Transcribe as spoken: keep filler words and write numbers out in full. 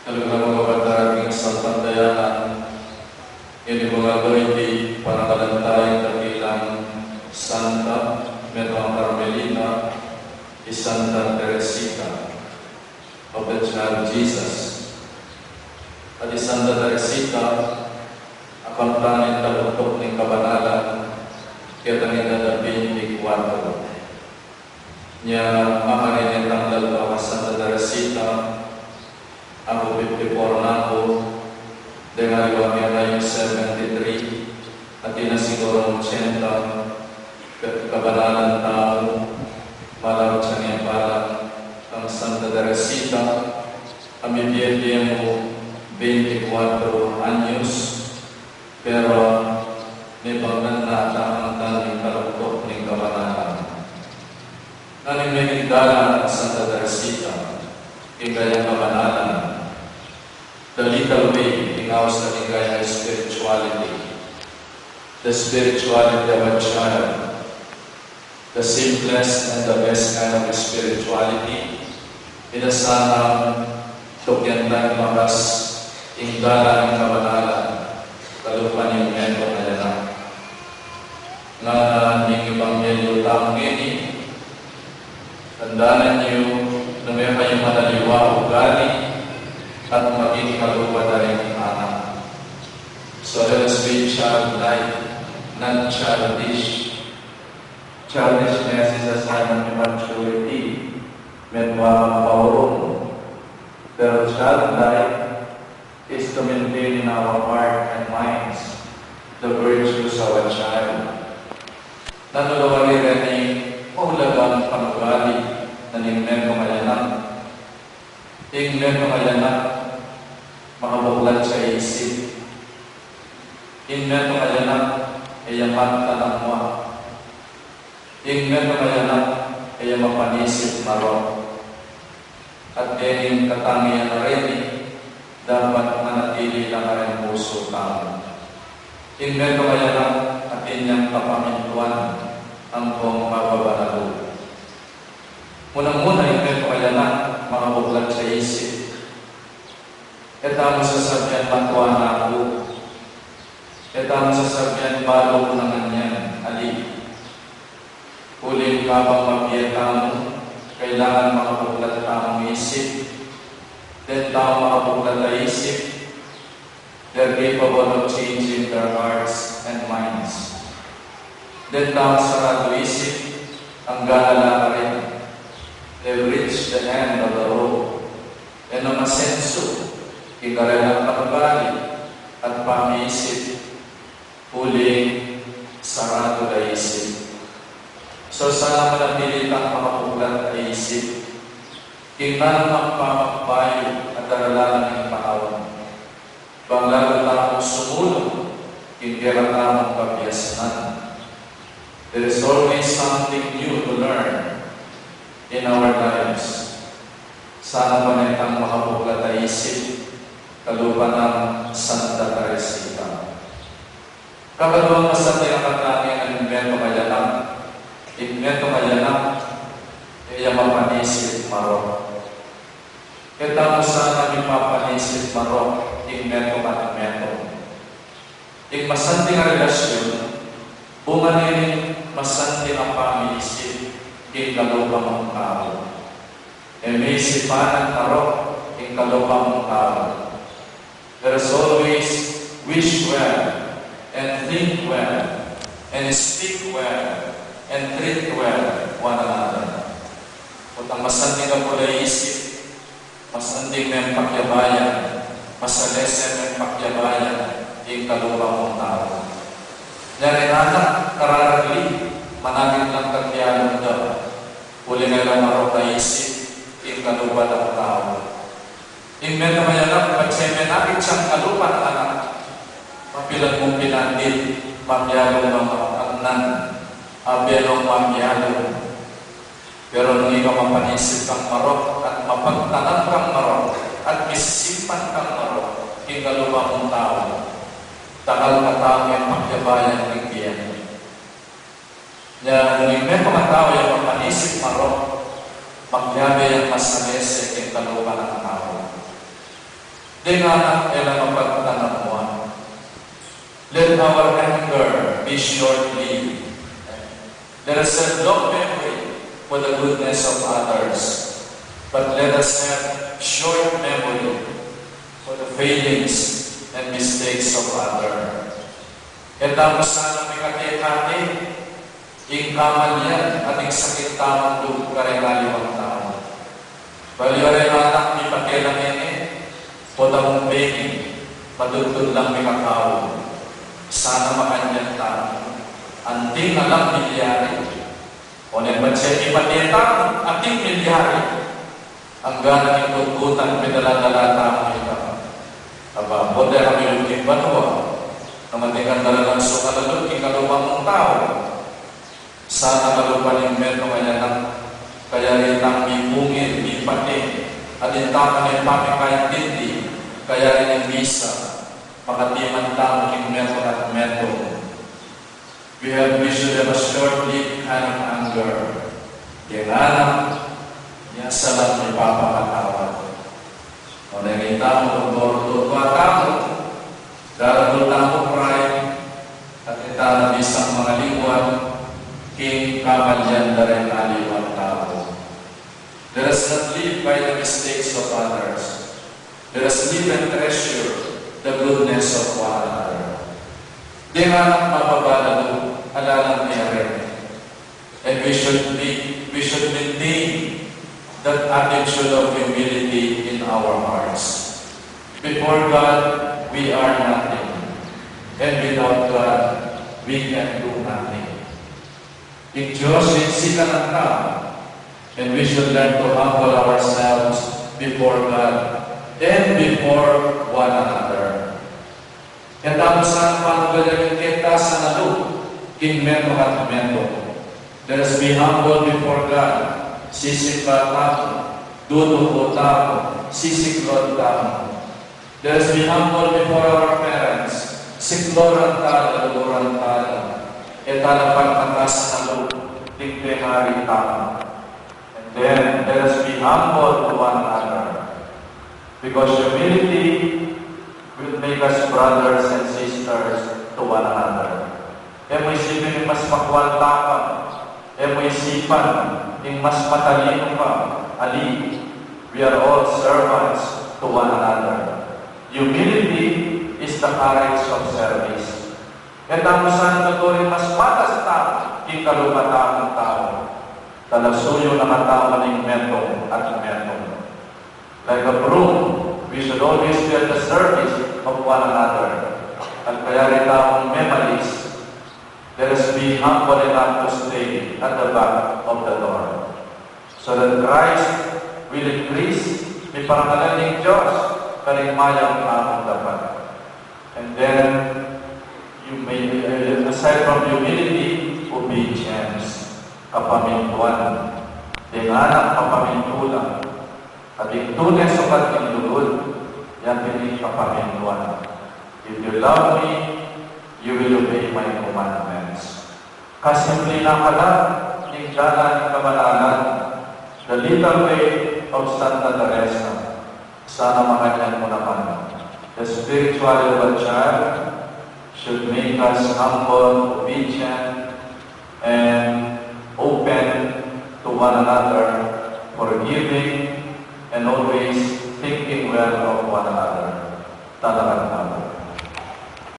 Lalu na, kapatad, king salpantayanan, ini pung aldo iti panangalan taya ing dakilang santa, metung a Carmelita, i Santa Teresita of the Child Jesus. At i Santa Teresita, akamtan ning taluktuk ning kabanalan, ketang edad a bente kuatro. Nya, makarin itang laldo a Santa Teresita, aku fifty-four na ku, deng aliwa ke ngeni seventy-three, atin na sigurung ochenta, ka-, kabanalan tamu, malarut sa ning balang kang Santa Teresita, a mibie-bie mu bente kuatro anyos, pero mebanggan na akamtan ning taluktuk ning kabanalan. Nanu ing meging dalan nang Santa Teresita king kayang kabanalan? The little way king aus na ning kayang spirituality. The spirituality of a child. The simplest and the best kind of spirituality. Ita sana tukyan tang makas ing dalan ning kabanalan kalupa ning metung a anak. Ngana ning Ebanghelyo tamu ngeni, tandanan yu, nung e kayu manaliwa ugali at maging kalupa da ring anak. So let us be childlike, not childish. Childishness is a sign of immaturity. Metung a paurung. Pero childlike is to maintain in our heart and minds the virtues of a child. Nanu la wari reni maulagang panugali na ning metung a anak? Ing metung a anak, makabuklat ya isip. Ing metung a anak, e ya magtanamwa. Ing metung a anak, e ya mapanisip marok. At dening katangian a reni, dapat manatili la karing pusu tamu. Ing metung a anak, atin yang kapamintuan ampong mababanalu. Muna-muna, ing metung a anak, makabuklat ya isip. E tamu sasabian matua na ku. E tamu sasabian balu ku na ngan yan, ali. Uling kabang mabie tamu, kailangan makabuklat tamung isip. Deng tamu makabuklat a isip, they're capable of changing their hearts and minds. Deng tamu saradu isip, anggang ala pa rin. They've reached the end of the road. E na masensu king karelang panugali at pamiisip, uling saradu la isip. So sana manatili tang makabuklat a isip king nanumang pamagbayu a daralan ning panaun. Bang lalu tamung sumulung king kekang kabiasnan. There is always something new to learn in our lives. Sana pane tang makabuklat a isip kalupa nang Santa Teresita. Kakaduang masanting a katangian ning metung a anak, ing metung a anak, e ya mapanisip marok. E tamu sana mipapanisip marok ing metung at metung. Ing masanting a relasyun, bunga ne ning masanting a pamiisip king kalupa mung tau. E me isipan marok ing kalupa mung tau. Let us always wish well, and think well, and speak well, and treat well one another. Potang masanting a pula isip, masanting meng pakyabayan, masalese meng pakyabayan ing kalupa mung tau. Nya ring anak, kararagli, managit lang kakyalung da, uling e la marok a isip ing kalupa dang tau. Ing metung a anak, patse menagit yang kalupa nang anak, mapilan mung pinandit, makyalung meng makanyan, abe nung makyalung. Pero nung ika mapanisip kang marok, at mapagtanam kang marok, at misisimpan kang marok king kalupa mung tau, dakal katamu ing pakyabayan king bie. Nya nung ing metung a tau yang mapanisip marok, magyabe yang masalese king kalupa nang tau. Deng anak e la mapagtanamuan. Let our anger be short-lived. Let us have long memory for the goodness of others, but let us have short memory for the failings and mistakes of others. E tamu sana mikate-kate ing kamalian at ing sakit tamung lub kareng aliwang tau. Balu ya reng anak, mipate la ngeni, potang mung beni, matudtud lang mikakaul. Sana makanyan tamu. Anting alang milyari. Oneng patse mipate tamu, anting milyari. Anggang ing kutkutan, pidala-dala tamu ita. Aba, pote kami lub king banua, nung atin kang daralan sukal a lub king kalupa mung tau. Sana kalupa ning metung a anak, kayari tang mipungil, mipate, at ing tama ning pamikaintindi, kayari ning misa, makatiman tamu king metung at metung. We have, we should have a short-lived kind of anger. Deng anak, ya salang mipapakatawad. Oneng ita mu, kung bordo tamu, darapul tamu pride, at ita na bisang mangalingwan king kamalian da reng aliwang tau. Let us not live by the mistakes of others. Let us live and treasure the goodness of one another. Deng anak, mababa la lub, ala nang miyari. And we should be, we should maintain that attitude of humility in our hearts. Before God, we are nothing. And without God, we can do nothing. Ing Dios, ing sikan tang tau, and we should learn to humble ourselves before God and before one another. E tamu sana panugalan ing ketasan a lub king metung at metung. Let us be humble before God. Sisimba tamu, duduku tamu, sisiklod tamu. Let us be humble before our parents. Sikloran tala, luguran tala. E tala pagmatasan a lub ding pengari tamu. And then, let us be humble to one another. Because humility will make us brothers and sisters to one another. E mu isipin ing mas makual tamu, e mu isipan ing mas matalinu ka, ali. We are all servants to one another. Humility is the courage of service. E tamu sana tuturing mas matas tamu king kalupa tamung tau. Talasuyu na katamu ning metung at metung. Like a broom, we should always be at the service of one another. At kayari tamung memalis, let us be humble enough to stay at the back of the door, so that Christ will increase, miparangalan ning Dios karing mayap tamung dapat. And then, you may, uh, aside from humility, obedience, kapamintuan. Deng anak, kapamintu la. At ing tune sukat ning lugud, yang pin ing kapamintuan. If you love me, you will obey my commandments. Kasimple na pala ning dalan ning kabanalan, the little way of Santa Teresa. Sana makanyan mu naman. The spirituality of a child should make us humble, obedient, and open to one another, forgiving, and always thinking well of one another. Talagang tama.